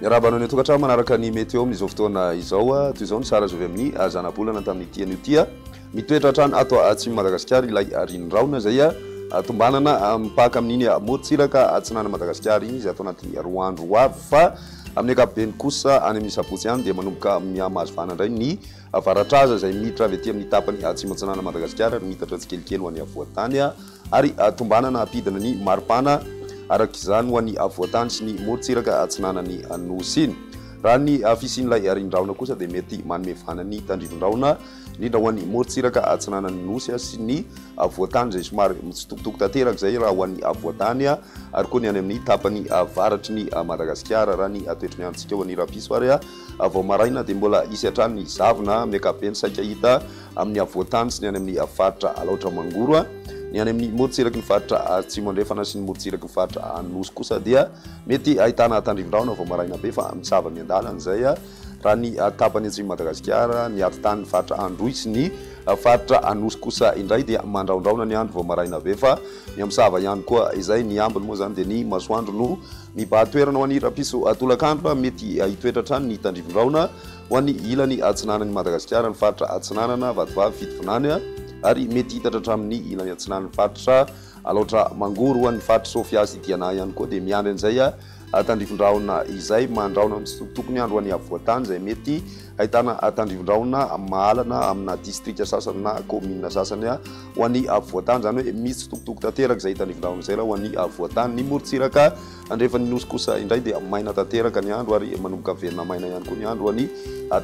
Miarahaba anao any an-tokantrano manaraka ny météo amin'izao fotoana izao. Toy izao ny sary azo avy amin'ny zanabolana tamin'ity anio ity. Mitoetra hatrany ato atsimon'i Madagasikara ilay rinon-drahona izay tombanana mipaka amin'iny morontsiraka atsinanan'i Madagasikara iny izy ato anatin'ny roa andro ho avy fa amin'ny ankapobeny kosa any amin'ny sabotsy ihany dia manomboka miha-mahazo vahana indray ny varatraza izay miditra avy aty amin'ny tapany atsimo atsinanan'i Madagasikara ary miitatra tsikelikely ho any afovoan-tany ary tombanana hampidina ny maripana araka izany ho an'ny afovoan-tany sy ny morontsiraka atsinanan'ny Nosy iny. Raha ny fisian'ilay rinon-drahona kosa dia mety manome vahana ny tandrivin-drahona indrindra ho an'ny morontsiraka atsinanan'ny Nosy sy ny afovoan-tany izay somary mitsitokotoko tanteraka izay raha ho an'ny afovoan-tany ary koa ny any amin'ny tapany avaratry ny Madagasikara. Raha ny toetry ny androntsika ho an'ny rahampitso ary vao maraina dia mbola hisy hatrany ny zavona amin'ny ankapobeny saika hita amin'ny afovoan-tany sy ny any amin'ny faritra Alaotra Mangoro. Ny any amin'ny morontsiraky ny faritra Atsimo Andrefana sy ny morontsiraky ny faritra Anosy kosa dia mety ahitana tandrivin-drahona vao maraina be fa misava miandalana izay. Raha ny tapany atsimon'i Madagasikara, ny atitan'ny faritra Androy sy ny faritra Anosy kosa indray dia mandrahondrahona ny andro vao maraina be fa mihamisava ihany koa izay. Ny ambiny moa izany dia ny masoandro no mibahan-toerana ho an'ny rahampitso tolakandro. Mety hitoetra hatrany ny tandrivin-drahona ho an'ny ilany atsinanan'i Madagasikara, ny faritra Atsinanana, Vatovavy, Fitovinany ary mety hitatra hatramin'ny ilany atsinanan'ny faritra Alaotra Mangoro. Ho an'ny faritra Sofia sy Diana ihany koa dia miandry an'izay Tandrifin-drahona izay mandrahona mitsitokotoko ny andro any afovoan-tany izay mety ahitana tandrifin-drahona mahalana amina distrika sasany na kaominina sasany ho an'ny afovoan-tany, izany hoe mitsitokotoko tanteraka izay tandrifin-drahona izay raha ho an'ny afovoan-tany. Ny morontsiraka andrefan'ny Nosy kosa indray dia maina tanteraka ny andro ary manomboka miverina maina ihany koa ny andro any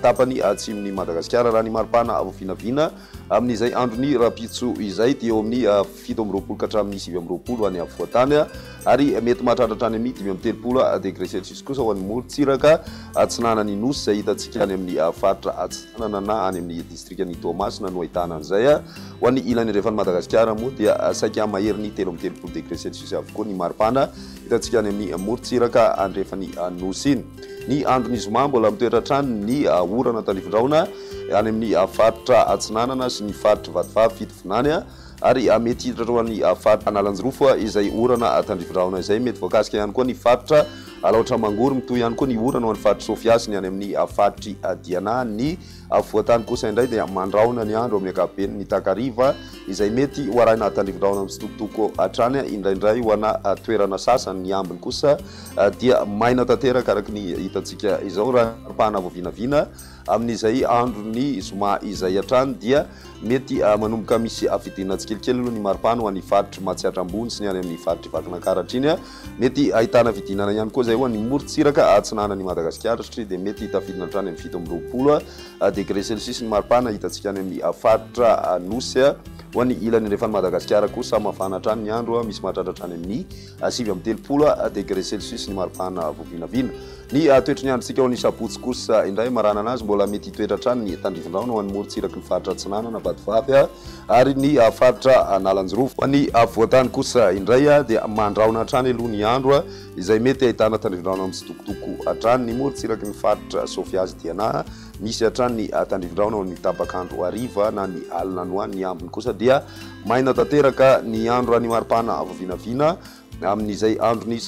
tapany atsimon'i Madagasikara raha ny maripana vinavina Amin'izay andron'ny rahampitso izay dia eo amin'ny 27 ka hatramin'ny 29 any afovoan-tany ary mety mahatratra hatrany amin'ny 35 degré celsius kosa ho an'ny morontsiraka atsinanan'ny Nosy izay hitantsika any amin'ny faritra atsinanana na any amin'ny distrikan'i Toamasina no ahitana an'izay. Ho an'ny ilany andrefan'i Madagasikara moa dia saika maherin'ny 33 degré celsius avokoa ny maripana hitantsika any amin'ny morontsiraka andrefan'ny Nosy iny. Ny andron'ny zoma mbola mitoetra hatrany ny orana tandrifindrahona any amin'ny faritra Atsinanana sy ny faritr'i Vatovavy Fitovinany ary mety hiditra hatreo any faritra Analanjirofo izay orana tandrifindrahona izay. Mety voakasika ihany koa ny faritra Alaotra Mangoro. Mitohy ihany koa ny orana ho an'ny faritr'i Sofia sy ny any amin'ny faritr'i Diana. Ny afovoan-tany kosa indray dia mandrahona ny andro amin'ny ankapobeny ny takariva izay mety ho arahina tandrifindrahona mitsitokotoko hatrany indraindray ho ana toerana sasany. Ny ambiny kosa dia maina tanteraka araka ny hitantsika izao raha ampahana vao vinavina amin'izay andron'ny zoma izay hatrany dia mety manomboka misy fidinana tsikelikely aloha ny maripana ho an'ny faritr'i Matsiatra Ambony sy ny any amin'ny faritr'i Vakinankaratra iny. Mety ahitana fidinana ihany koa izay ho an'ny morontsiraka atsinanan'i Madagasikara satria dia mety tafidina hatrany amin'ny 27 degré celsius ny maripana hitantsika any amin'ny faritra Anosy. Ho an'ny ilany andrefan'i Madagasikara kosa mafana hatrany ny andro, misy mahatratra hatrany amin'ny 39 degré celsius ny maripana vao vinavina. Ny toetry ny androntsika ao ny sabotsy kosa indray maranana azy mbola mety hitoetra hatrany ny tandrifindrahona ho an'ny morontsiraky ny faritra Atsinanana, Vatovavy ary ny faritra Analanjirofo. Ho an'ny afovoan-tany kosa indray dia mandrahona hatrany aloha ny andro izay mety ahitana tandrifindrahona mitsitokotoko hatrany. Ny morontsiraky ny faritra Sofia sy Diana misy hatrany ny tandrifindrahona ho an'ny tapak'andro hariva na ny alina any ho any. Ny ambiny kosa dia maina tanteraka ny andro raha ny maripana vao vinavina amin'izay andron'ny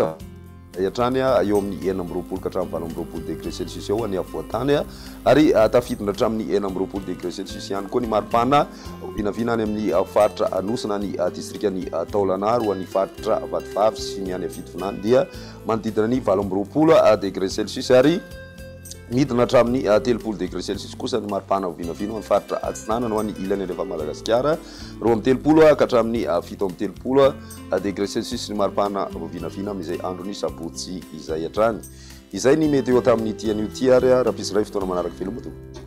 hatrany eo amin'ny 26 ka hatramin'ny 28 degré celsius eo any afovoan-tany ary tafidina hatramin'ny 26 degré celsius ihany koa ny maripana vinavina any amin'ny faritra Anosy na ny distrikan'i Taolagnaro ho an'ny faritra Vatovavy sy ny any Fitovinany dia manodidina ny 28 degré celsius ary Midina hatramin'ny 30 degré celsius kosa ny maripana vinavina ho an'ny faritra Atsinanana, ho an'ny ilany andrefan'i Madagasikara, 32 ka hatramin'ny 37 degré celsius ny maripana vinavina amin'izay andron'ny sabotsy izay hatrany. Izay ny météo tamin'ity anio ity ary rahampitso indray fotoana manaraka veloma tompoko.